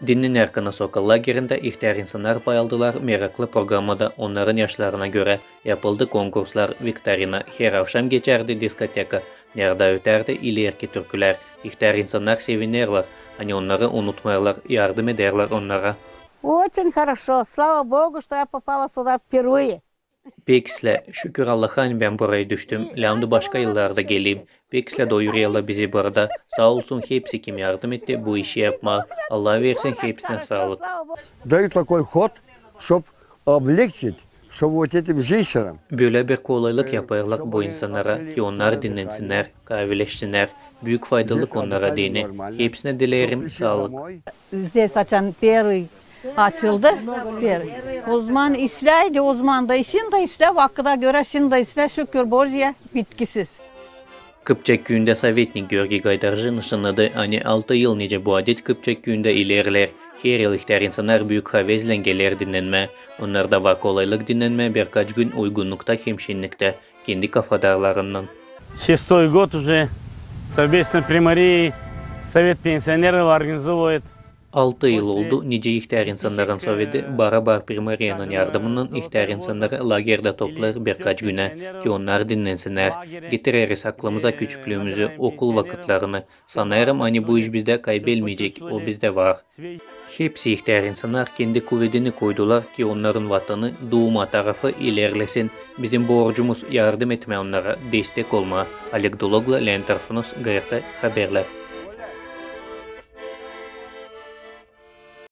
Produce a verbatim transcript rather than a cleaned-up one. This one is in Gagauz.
Dinnenärkana Sokol lagerindä ihtär insannar pay aldılar meraklı programada, onnarın yaşlarına görä yapıldı konkurslar, viktorina, her avşam geçärdi diskoteka, neredä ötärdi ilerki türkülär. İhtär insannar sevinerlär, ani onnarı unutmêêrlar, yardım ederlär onnara. Очень хорошо. Слава Богу, что я попала сюда впервые. Pek islää, şükür Allaha, ani bän burayı düştüm, lääzımdı başka yıllarda geleyim. Pek islää doyurêrlar bizi burada. Saa olsun hepsi, kim yardım etti bu işi yapmaa. Allah versin hepsinä saalık. Дают такой ход, чтоб облегчить, чтоб вот этим женщинам. Bölä bir kolaylık yapêrlar bu insannara, ki onnar dinnensinnär, kaaveleşsinnär. Büük faydalık onnara deyni. Hepsinä dileerim saalık. Здесь açan первый açıldı, первый. Ozaman işlärdi, ozaman da şindi işlär, vakıda görä şindi işlär, şükür Božyä, bitkisiz. Kıpçak küüyündä sovetnik Georgiy Gaydarcı nışannadı, ani altı yıl nicä bu adet Kıpçak küüyündä ilerleer. Her yıl ihtär insannar büük havezlän geler dinnenmää. Onnarda var kolaylık dinnenmää birkaç gün uygunnukta hem şenniktä, kendi kafadarlarınnan. Шестой год уже совместно Приморьей, Совет пенсионеров организовывает. Altı yıl oldu, nicä ihtär insannarın soveti barabar Primoriyanın yardımınnan ihtär insannarı lagerdä toplêêr birkaç günä, ki onnar dinnensinnär. Getireriz aklımıza küçüklüümüzü, okul vakıtlarını. Sanêrım, ani bu iş bizdä kaybelmeyecek, o bizdä var. Hepsi ihtär insannar kendi kuvedini koydular, ki onnarın vatanı, duuma tarafı ilerlesin. Bizim borcumuz yardım etmää onnara, destek olmaa. Oleg Dologla, Leonid Tarhunos, G R T haberlär.